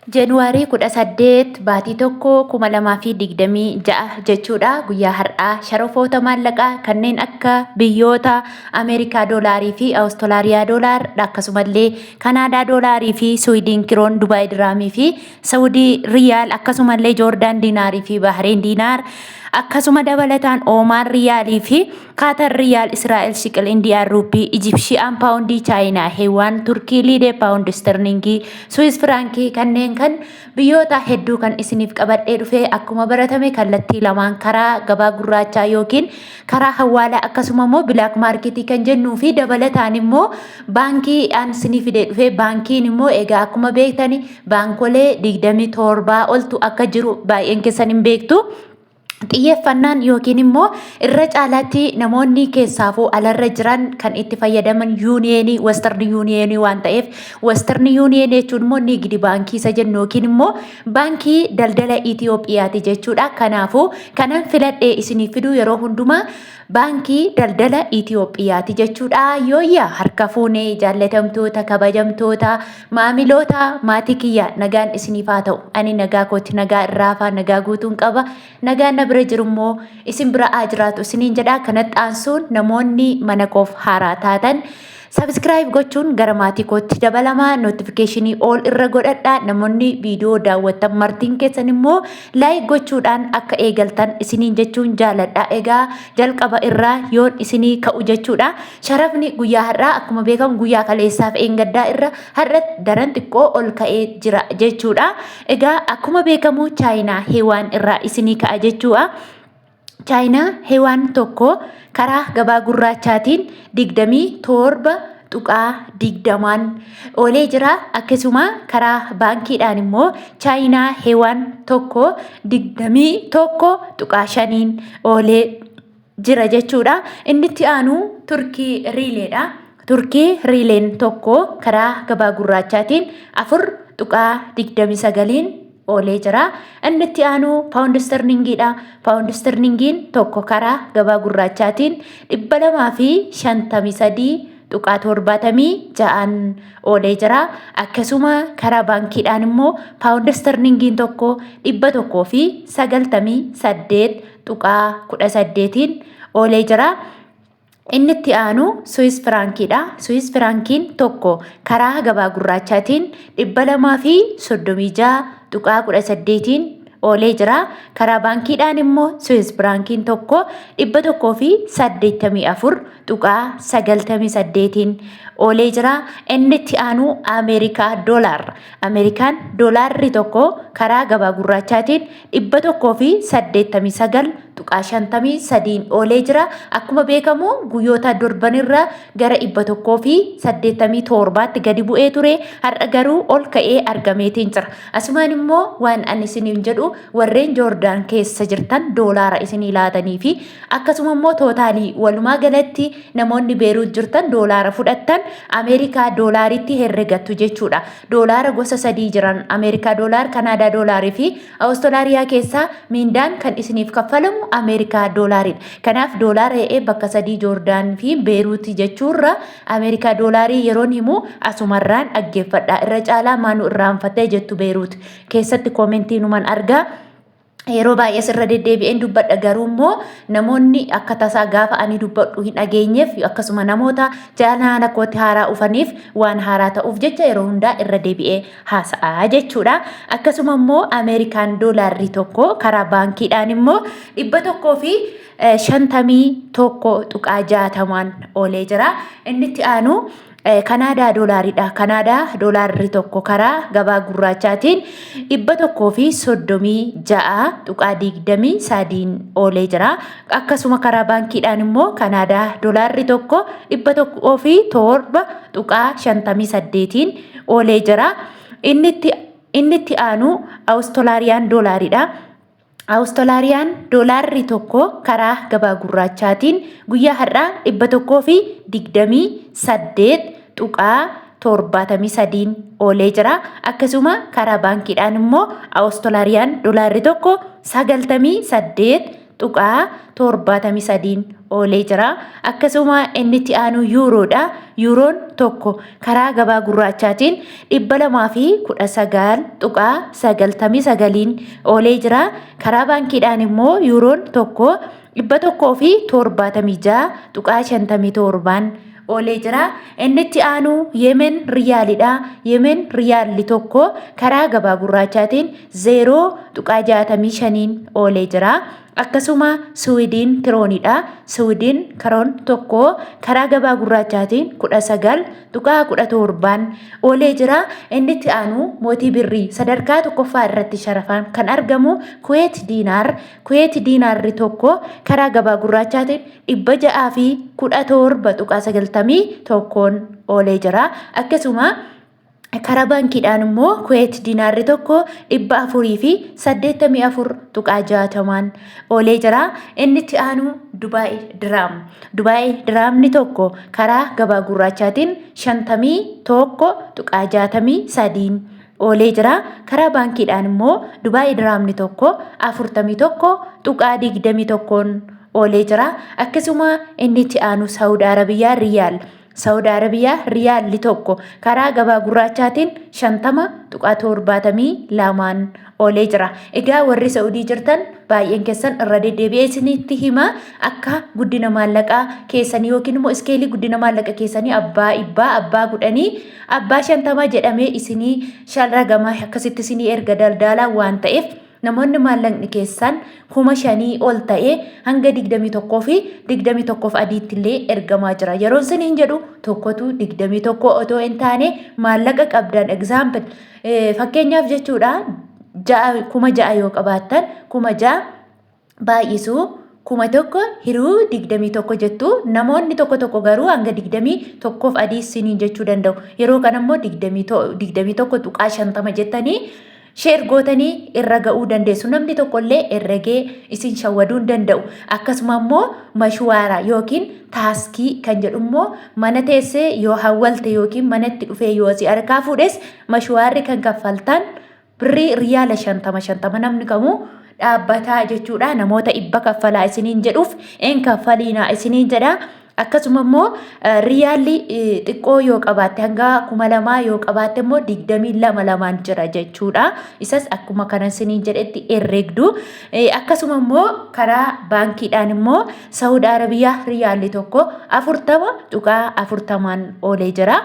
January 18 baatii 1 2026 jechuudha. Guyyaa har'aa sharafoota maallaqaa kanneen akka biyyoota Ameerikaa doolaarii fi Awustiraaliyaa doolaar, akkasumallee Kanaadaa doolaarii fi Suwiidin kiroon, Dubaay diraamii fi Saawudii riyaal, akkasumallee Joordaan diinaarii fi Bahreen diinaar, akkasuma dabalataan Oomaan riyaalii fi Kaatar riyaal, Israa'el shiqil, Indiyaan ruuppii, Ijipshiyaan paawundii, Chaayinaa heewaan, Turkii liidee, paawundi sterlingii, Suwiis firaankii, kanneen kan biyyoota hedduu kan isiniif qabadhee dhufee akkuma baratame kallattii lamaan, karaa gabaa gurraachaa yookiin karaa hawwaalaa, akkasuma immoo black marketii kan jennuu fi dabalataan immoo baankii aan isinii fidee dhufee. Baankiin immoo egaa akkuma beektani baankolee 27 oltu akka jiru baay'een keessan hin beektu. Xiyyeeffannaan yookiin immoo irra caalaatti namoonni keessaafuu alarra jiran kan itti fayyadaman yuuniyeenii Western Unionii waan ta'eef, Western Union jechuun immoo Nigdi Baankii isa jennu yookiin immoo Baankii Daldala Itiyoophiyaati jechuudha. Kanaafuu kanan filadhee isinii fiduu yeroo hundumaa Baankii Daldala Itiyoophiyaati jechuudha. Yooyyaa, harka fuunee, jaallatamtoota, kabajamtoota, maamiloota, maatii kiyya, nagaan isiniif haa ta'u. Ani nagaa kooti, nagaa irraafaa, nagaa guutuun qaba. Nagaan na bira jiru immoo isin bira haa jiraatu isiniin jedha. Kanatti aansuun namoonni mana koof haaraa taatan subscribe gochuun gara maatii kootti dabalamaa, notificationii all irra godhadha. Namoonni viidiyoo daawwattan martiin keessan immoo like gochuudhaan akka eegaltan isiniin jechuun jaaladha. Egaa jalqaba irraa yoon isinii ka'u jechuudha. Sharafni guyyaa har'aa akkuma beekamu guyyaa kaleessaaf eengaddaa irra har'a daran xiqqoo ol ka'ee jira jechuudha. Egaa akkuma beekamu Chaayinaa heewaan irraa isinii ka'a jechuudha. Chaayinaa heewaan tokko karaa gabaa gurraachaatiin 27.20n oolee jira. Akkasuma karaa baankiidhaan immoo Chaayinaa heewaan tokko 21.5n oolee jira jechuudha. Inni itti aanu Turkii riileedha. Turkii riileen tokko karaa gabaa gurraachaatiin 4.29n oolee jira. Inni itti aanu paawundi sterlingiidha. Paawundi sterlingiin tokko karaa gabaa gurraachaatiin 253.76n oolee jira. Akkasuma karaa baankiidhaan immoo paawundi sterlingiin tokko 198.18n oolee jira. Inni itti aanu Suwiis Firaankiidha. Suwiis Firaankiin tokko karaa gabaa gurraachaatiin 236.18n oolee jira. Karaa baankiidhaan immoo Suwiis Firaankiin tokko 184.98n oolee jira. Inni itti aanu Ameerikaa doolaar. Ameerikaan doolaarri tokko karaa gabaa gurraachaatiin 189.53n oolee jira. Akkuma beekamu guyyoota darbanirra gara 187tti gadi bu'ee ture. Har'a garuu ol ka'ee argameetiin jira. Asumaan immoo waan ani isiniin jedhu, warreen Joordaan keessa jirtan doolaara isinii laatanii fi akkasuma immoo tootaalii walumaa galatti namoonni Beeruut jirtan doolaara fudhattan Ameerikaa doolaaritti herregattu jechuudha. Doolaara gosa sadii jiran, Ameerikaa doolaar, Kanaadaa doolaarii fi Awustiraaliyaa keessaa miindaan kan isiniif kaffalamu Ameerikaa doolaaridha. Kanaaf doolaara e'ee bakka sadii Joordaan fi Beeruuti jechuurra Ameerikaa doolaarii yeroon himu asumarraan dhaggeeffadha. Irra caalaa maanu irraanfattee jettu Beeruut keessatti koomentii numan argaa. Yeroo baay'ee sirra deddeebi'een dubbadha, garuu immoo namoonni akka tasaa gaafa ani dubbadhu hin dhageenyeef, akkasuma namoota jaalala kootti haaraa dhufaniif waan haaraa ta'uuf jecha yeroo hundaa irra deebi'ee haasa'a jechuudha. Akkasuma immoo Ameerikaan doolaarri tokko karaa baankiidhaan immoo 151.60n oolee jira. Inni itti aanu Kanaadaa doolaaridha. Kanaadaa doolaarri tokko karaa gabaa gurraachaatiin 136.23n oolee jira. Akkasuma karaa baankiidhaan immoo Kanaadaa doolaarri tokko 107.58n oolee jira. Inni itti aanu Awustiraaliyaan doolaaridha. Awustiraaliyaan doolaarri tokko karaa gabaa gurraachaatiin guyyaa har'aa 128.73n oolee jira. Akkasuma karaa baankiidhaan immoo Awustiraaliyaan doolaarri tokko 98. 8.73n oolee jira. Akkasuma inni itti aanu yuuroodha. Yuuroon tokko karaa gabaa gurraachaatiin 219.99n oolee jira. Karaa baankiidhaan immoo yuuroon tokko 176.57n oolee jira. Inni itti aanu Yemen riyaalidha. Yemen riyaalli tokko karaa gabaa gurraachaatiin 0.65n oolee jira. Akkasuma Siwidiin kiroonidha. Siwidiin kiroon tokko karaa gabaa gurraachaatiin 19.17n oolee jira. Inni itti aanu mootii birrii sadarkaa tokkoffaa irratti sharafaan kan argamu Kuweet diinaar. Kuweet diinaarri tokko karaa gabaa gurraachaatiin 617.91n oolee jira. Akkasuma karaa baankiidhaan immoo Kuweet diinaarri tokko 484.60n oolee jira. Inni itti aanu Dubaay diraam. Dubaay diraamni tokko karaa gabaa gurraachaatiin 51.63n oolee jira. Karaa baankiidhaan immoo Dubaay diraamni tokko 41.21n oolee jira. Akkasuma inni itti aanu Saawud Arabiyaa Riyaal. Saawud Arabiyaa Riyaalli tokko karaa gabaa gurraachaatiin 50.72n oolee jira. Egaa warri Saa'udii jirtan baay'een keessan irra deddeebi'ee isinitti hima, akka guddina maallaqaa keessanii yookiin immoo iskeelii guddina maallaqa keessanii abbaa dhibbaa, abbaa 10, abbaa 50 jedhamee isinii sharragama, akkasitti isinii erga daldaalaa waan ta'eef, namoonni maallaqni keessan 5,000 ol ta'e hanga 21 fi 21f adiitti illee ergamaa jira. Yeroon isiniin jedhu tokkotu 21 otoo hin taane, maallaqa qabdan example, fakkeenyaaf jechuudha, ja'a, 6,000 yoo qabaattan, 6,000 baay'isuu 1,000 hiruu 21 jettu. Namoonni tokko tokko garuu hanga 21f adii isiniin jechuu danda'u. Yeroo kana immoo 21.50 jettanii share gootanii irra ga'uu dandeessu. Namni tokko illee herregee isin shawwaduu hin danda'u. Akkasuma immoo mashuwaara yookiin taaskii kan jedhu immoo mana teessee yoo hawwalte yookiin manatti dhufee yoo si harkaa fuudhes, mashuwaarri kan kaffaltan birrii riyaala 50 50 namni kamuu dhaabbataa jechuudha. Namoota 100 kaffalaa isiniin jedhuuf hin kaffaliinaa isiniin jedha. Akkasuma immoo riyaalli xiqqoo yoo qabaatte, hanga 2,000 yoo qabaatte immoo 22 lamaan jira jechuudha. Isas akkuma kana isiniin jedhetti herregdu. Akkasuma immoo karaa baankiidhaan immoo Saawud Arabiyaa riyaalli tokko 40.40n oolee jira.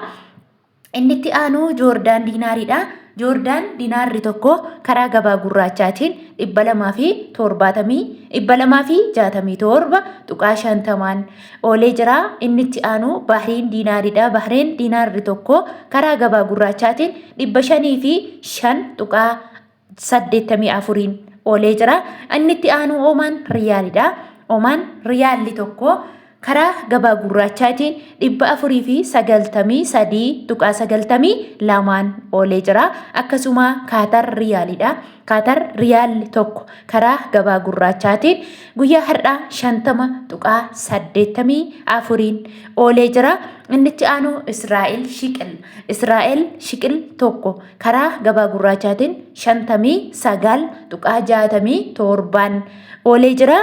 Inni itti aanu Joordaan diinaariidha. Joordaan diinaarri tokko karaa gabaa gurraachaatiin 270, 267.50n oolee jira. Inni itti aanu Bahriin diinaariidha. Bahriin diinaarri tokko karaa gabaa gurraachaatiin 505.84n oolee jira. Inni itti aanu Oomaan riyaalidha. Oomaan riyaalli tokko karaa gabaa gurraachaatiin 493.92n oolee jira. Akkasuma Kaatar riyaalidha. Kaatar riyaalli tokko karaa gabaa gurraachaatiin guyyaa har'aa 50.84n oolee jira. Inni itti aanu Israa'el shiqil. Israa'el shiqil tokko karaa gabaa gurraachaatiin 59.67n oolee jira.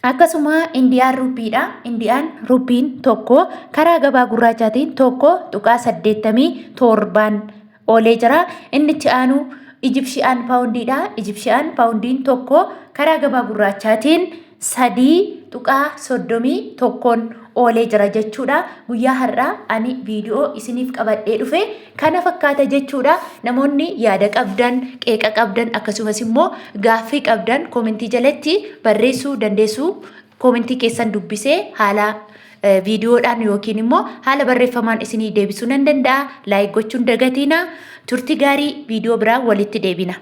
Akkasuma Indiyaan ruppiidha. Indiyaan ruppiin tokko karaa gabaa gurraachaatiin 1.87n oolee jira. Inni itti aanu Ijipshiyaan paawundiidha. Ijipshiyaan paawundiin tokko karaa gabaa gurraachaatiin 3.31n oolee jira jechuudha. Guyyaa har'aa ani viidiyoo isiniif qabadhee dhufe kana fakkaata jechuudha. Namoonni yaada qabdan, qeeqa qabdan, akkasumas immoo gaaffii qabdan koomentii jalatti barreessuu dandeessu. Koomentii keessan dubbisee haala viidiyoodhaan yookiin immoo haala barreeffamaan isinii deebisuu nan danda'a. Like gochuun dagatiina. Turtii gaarii, viidiyoo biraa walitti deebina.